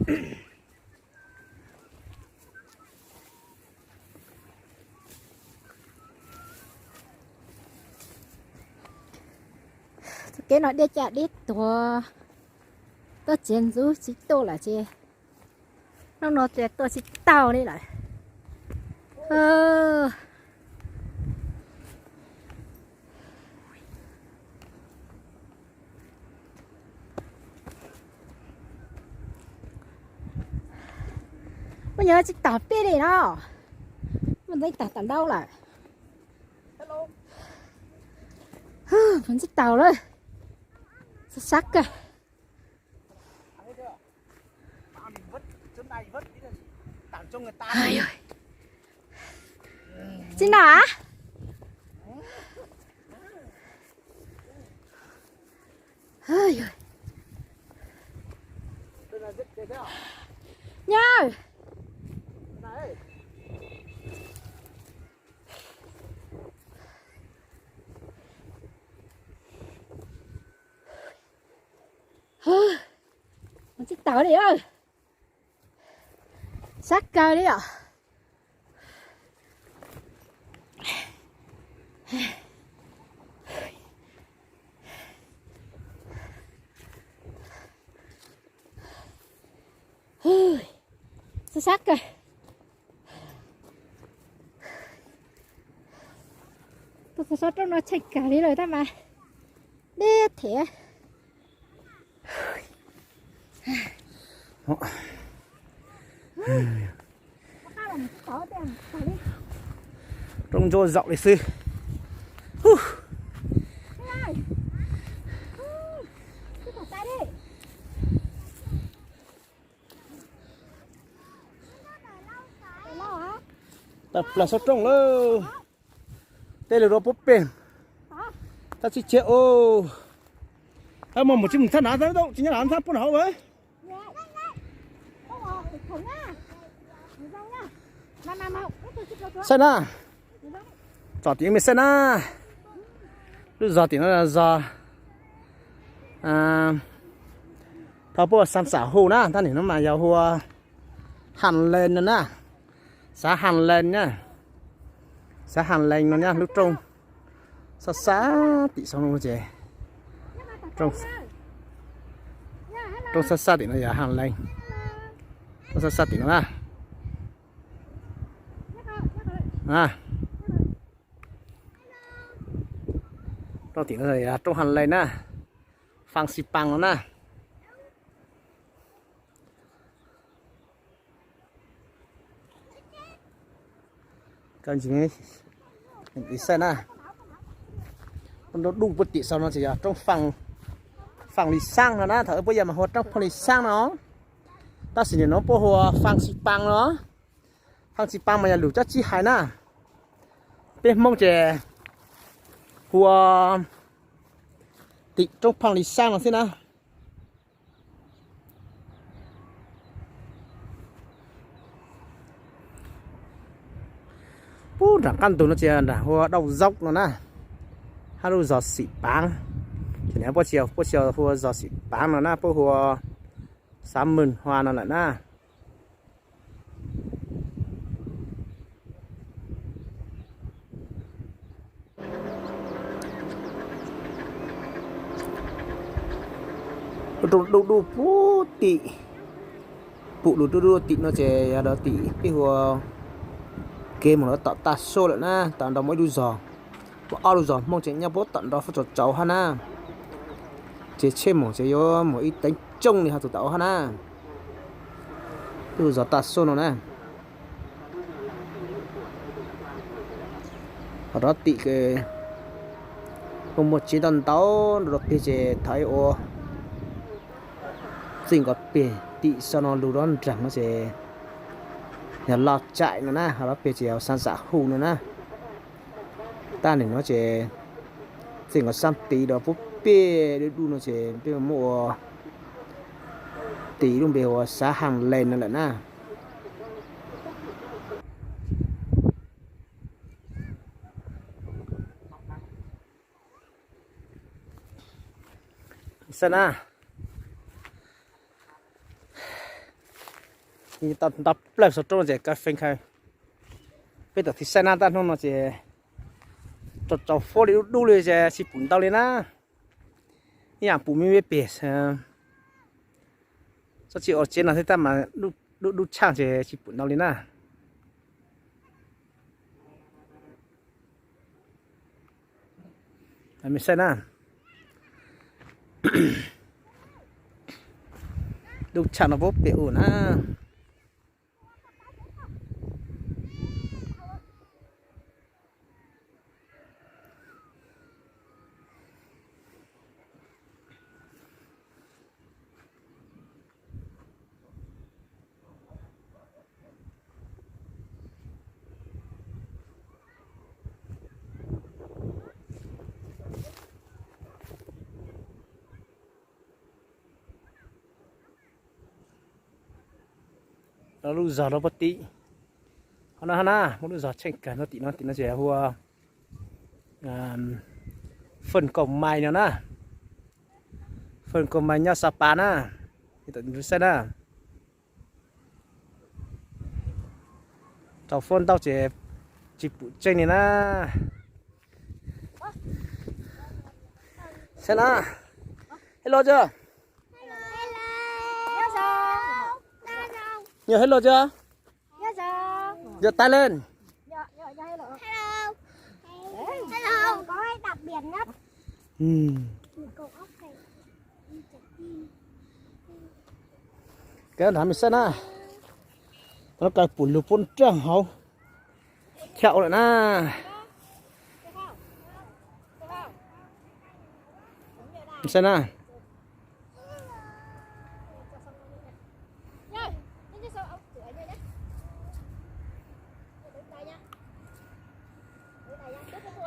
Txoj kev no deb caj deb tuag, tuaj txiav ntxuv tsis tuaj lawm ces hnub no ces tuaj tsis tau li lawm. Muaj nyuag tsis taus peb li no, muaj ntau tsis taus tom ntau lawm. Muaj tsis taus lawm, sab sab kawg. Tsis noj a? Nyob. Tsis taus li, sab kawg li os. Sab sab kawg. Tus xov xov rau no tsheej kawg li lawm tab mas deb thiab. Roob ntsuab zaum li xwb. Tawm plaws saum rooj lawm. Tej lus rau puab pem. Thaj tswj ciab os. Muaj mus tsis mus thaj nav, tsis nyob nav, thaj puab nav hauv. Saib na, tsom tim me saib na. Lub zos tim no zos, thov puab xav xav hu na, thaj nim no mas yog hu ua Haj Lees no na, xav Haj Lees na, xav Haj Lees no na, lub rooj xab xab tim saum no ces, rooj xab xab tim no yog Haj Lees, rooj xab xab tim no na. Rooj tim no yog rooj Haj Lees na, Faj Xis Pas no na. Saib na, rooj duj puag tim saum no ces yog rooj Faj Lis Xaab no na, thaum ub puab yog mas hu ua rooj Faj Lis Xaab no, tab sis nim no puab hu ua Faj Xis Pas no. Faj Xis Pas mas yog lus Cawm Txwv hais na, peb Hmoob ces hu ua tim rooj Faj Lis Xaab no xwb na. Puag nram qab ntug no ces nram hu ua Dauj Zaub no na, hab lub zos Xim Paav, ces puab tsis, puab tsis hu ua zos Xim Paav no na, puab hu ua Xav Mws Hua no lawm na. Rooj duj duj puag tim, pum lus duj duj tim no ces yog tim peb hu ua kev mus rau tom Tag Suab lawm na, tom nrau muaj ib lub zos, muaj ob lub zos Hmoob ces nyob puag tom nrau fab tsaus tsaus hab na, ces tsheb mus ces yuav mus ib teev tsooj li ho tus tom hab na. Lub zos Tag Suab no na. Ho rov tim kuj muaj tsev ntau ntau rau peg ces thaum ua txij nkaus peg tim saum no lug rov nraag no ces yog Loj Tsaim no na, ho rov peg ces yog Xav Xav Hu no na. Tag nim no ces txij nkaus sab tid rau puag pem duj duj no ces peb muab ua tim lub npe hu ua Xav Haas Lees no lawm na. Saib na, Nto plaws saum roob no ces kaw feeb khaws. Peb tam thib saib na, tab hnub no ces tsaus tsaus fuab li dub dub li ces tsis pum ntau li na. Ib yam pum me me pem, tsob txiv ua tsev no thiab tab mas dub dub tshaj ces tsis pum ntau li na. Saib na, dub tshaj no puag pem u na. Lub zog rau puag tim, qhov no na, muaj lub zog tsheej kawg no, tim no, tim no ces hu ua Fej Kaum Mais no na. Fej Kaum Mais nyob Sa Pas na. Saib na, tsaus fuab ntau ces tsis pum tseeb li na. Saib na, hello chưa? Nhiều hello chưa? Giơ tay lên. Kaw nrad mej saib na. Tau kaw pum lug puab nrag hauv chaw lawm na. Mej saib na.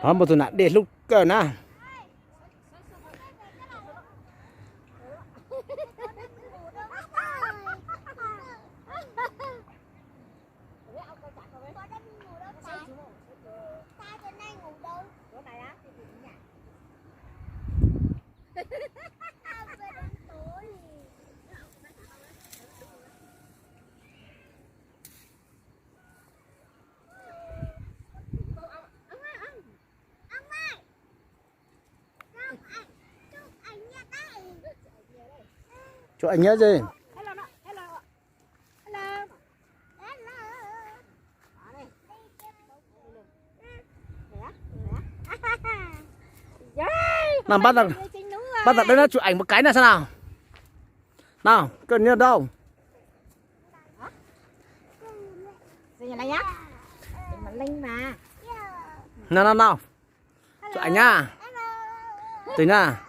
Qhov muaj tus nam dej hlub kawg na. Chụp ảnh nhớ gì? Nào, bắt đầu, bắt đầu đây nó chụp ảnh một cái nào xem nào. Nào, cơn nhớ đâu? Nào, nào, nào. Chụp ảnh nha. Tỉnh nha.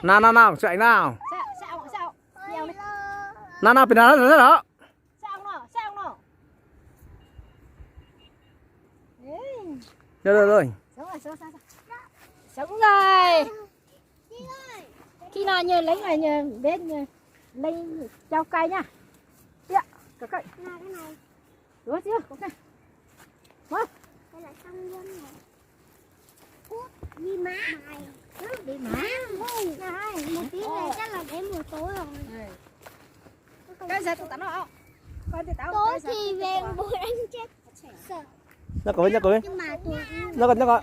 Nào, nào, nào, chụp ảnh nào. Nào, nào, bên nào đó, đó, đó. Rồi, rồi, rồi. Sống rồi. Khi nào nhờ lấy là nhờ bên nhờ lấy trao cay nha. Tiện, cà cay. Ủa chứ, có cay. Ủa? Đi má. Đi má. Má, một tí này chắc là đến buổi tối rồi. Cái giờ tụi tao nó. Coi tụi tao. Tối thì về buổi anh chết. Nyob qhov, nyob qhov. Nyob qhov, nyob qhov.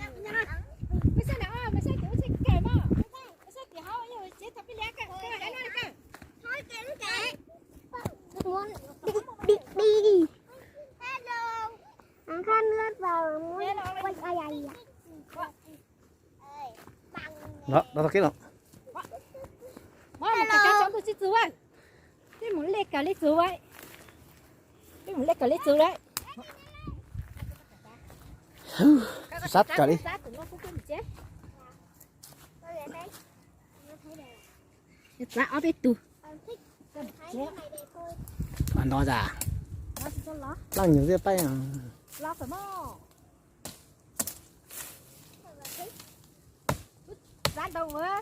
Đi, đi, đi. Hello. Ăn khăn lết vào muốn quay ai ai vậy? Đó, đó, đó, cái đó. Má, một cái cá chấm tôi xí tù vậy. Cái món lê cả lê tù vậy. Cái món lê cả lê tù đấy. Sắt cả đi. Giá của nó cũng không chết. Giá ở bên tù. Ăn đó ra. Lăng nhiều cái tay à. Lăng phải mò. Rán đầu á.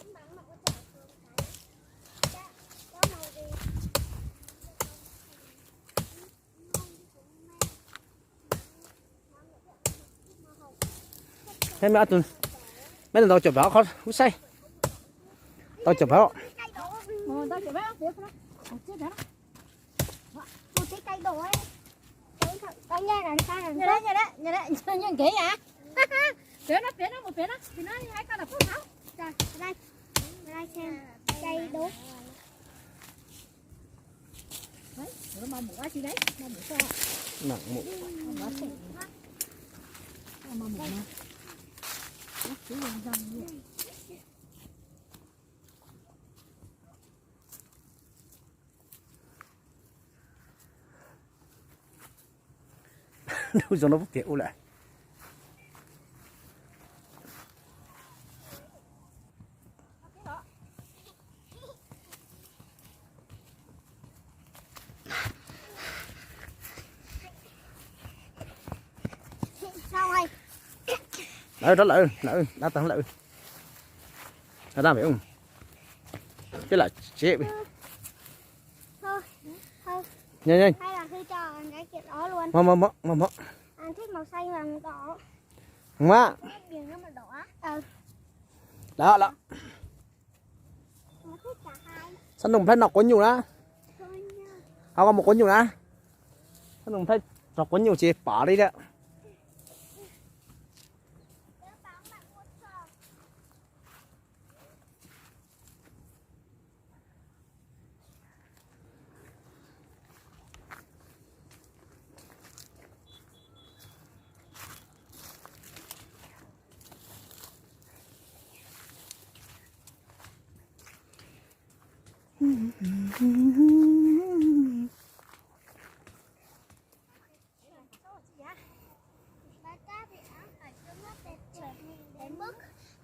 Thế mà tụi mấy tụi tao chụp đó khó hút say. Tao chụp đó. Ồ, tao chụp đó. Ồ, chết đó. Ua tib cai dua. Cai dua, cai dua, cai dua. Nyias, nyias, nyias, nyias nkev yam. Pem no, pem no, mus pem no, pem no, hais koj los pub hauv. Rồi, đây, đây xem. Cai dua. Đấy, nó màu mũ quá chi đấy, màu mũ sao ạ? Màu mũ. Màu mũ xịn quá. Màu mũ mà. Nó cứ vòng vòng như vậy. Dub zoo no puag pem ub lawm. Lawv rov lawm, lawv dab tag lawm. Dab pem ub. Peb lam tsev. Nyeej, nyeej. Mov, mov, mov, mov, mov. Mov. Lawm, lawm. Xab nus Nplhaib noj quav nyuj na. Ho koj mus quav nyuj na. Xab nus Nplhaib rau quav nyuj ces pom li lawm.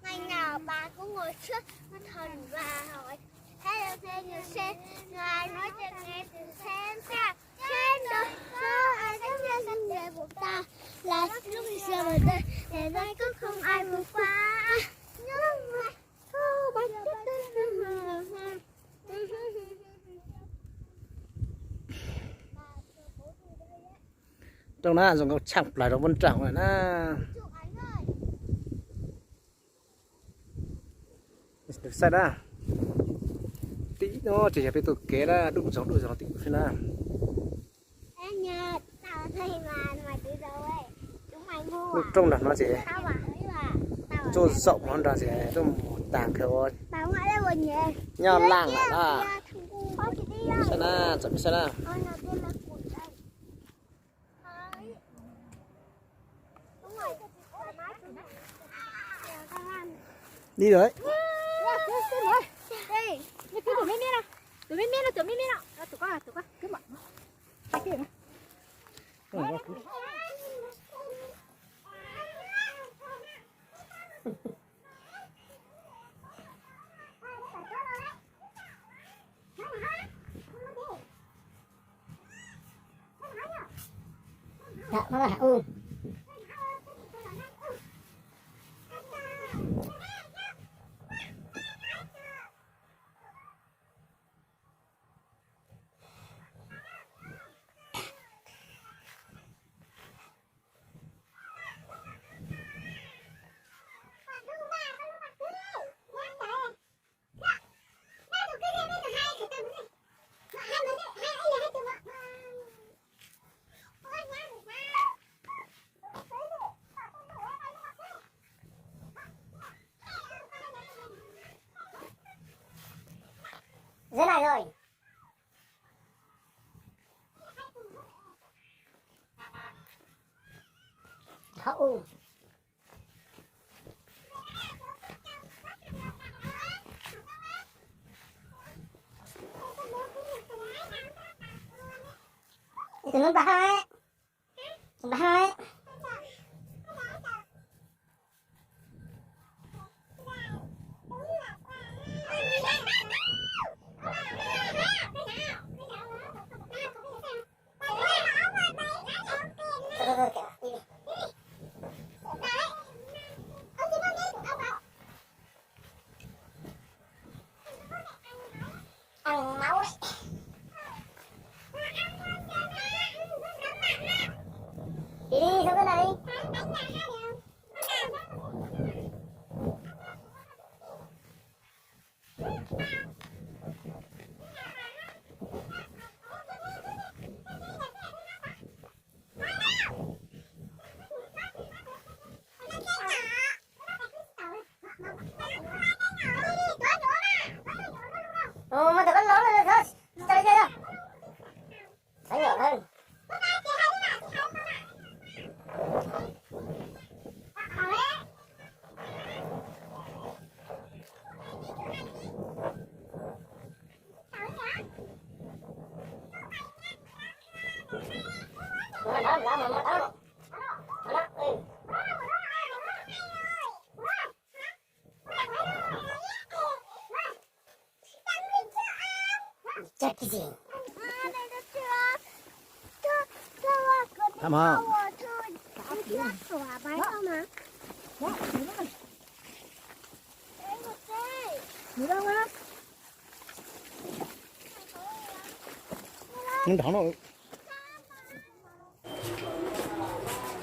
Ngày nào bà cũng ngồi trước văn phòng và hỏi: "Hello, hello, sếp, ngài nói chuyện nghe từ sáng ra. Sếp nói có ai dám ra xâm nhập vùng ta là lúc đi sửa một đợt, để nói cứ không ai vượt qua." Rooj na zoo nkauj tshaj plaws rau Npuab Nraug lawm na. Saib na, tib no ces yog peb tuaj kev na, dub zoov dub zoov tim xwb na. Lub rooj nram no ces tuaj zaum hov nrad ces tuaj mus tag kawg. Nyob laj lawm na. Saib na, txawm peb saib na. Li lawm. Dưới này rồi. Hậu. Tụi nó bật hơi. Bật hơi. Ăn máu đấy. Đi đi, không có này.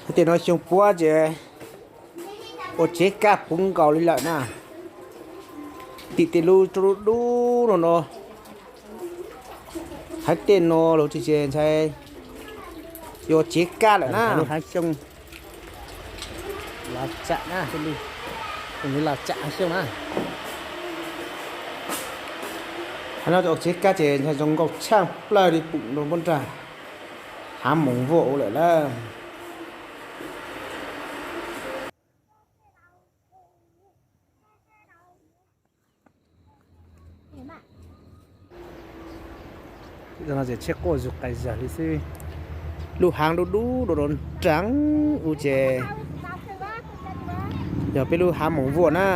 Hais tias no xyoo puab ces ua tsev kaj puv nkaus li lawm na. Tim tej lub roob dub dub no no, hais tias no los tsis ces ntshai yuav ua tsev kaj lawm na. Lub hav xyoo los tsam na, los tsam hav xyoo na. Hais no ua tsev kaj ces ntshai zoo nkauj tshaj plaws li pum rau npuab nrag hav moos vuaj ua lawm lawm. Tsheb quaj zug qais zag li xwb. Lub hav dub dub dua rau nraag u ces yog peb lub hav moos vuaj na.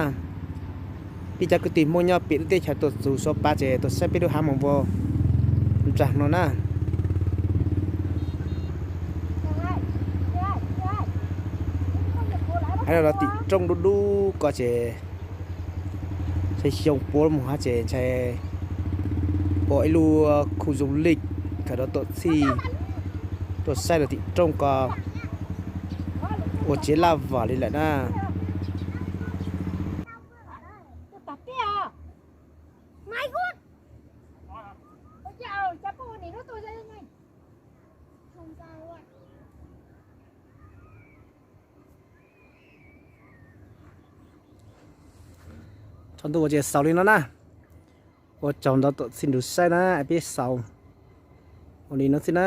Peb cov kwv tij Hmoob nyob pem lub teb chaws tuaj txug Suav pav ces tuaj saib peb lub hav moos vuaj nraag no na. Hais no los tim roob dub dub ko ces ntshai xyoo puab mus hab ces ntshai ua ib lub khu du lịch kawm rau tuaj txhij tuaj saib rau tim roob ko ua tsev laj vam li lawm na. Tsaus ntuj ua ces xaus li no na. Ua tsaug ntau tuaj txhij nrug saib na, peb xaus ua li no xwb na.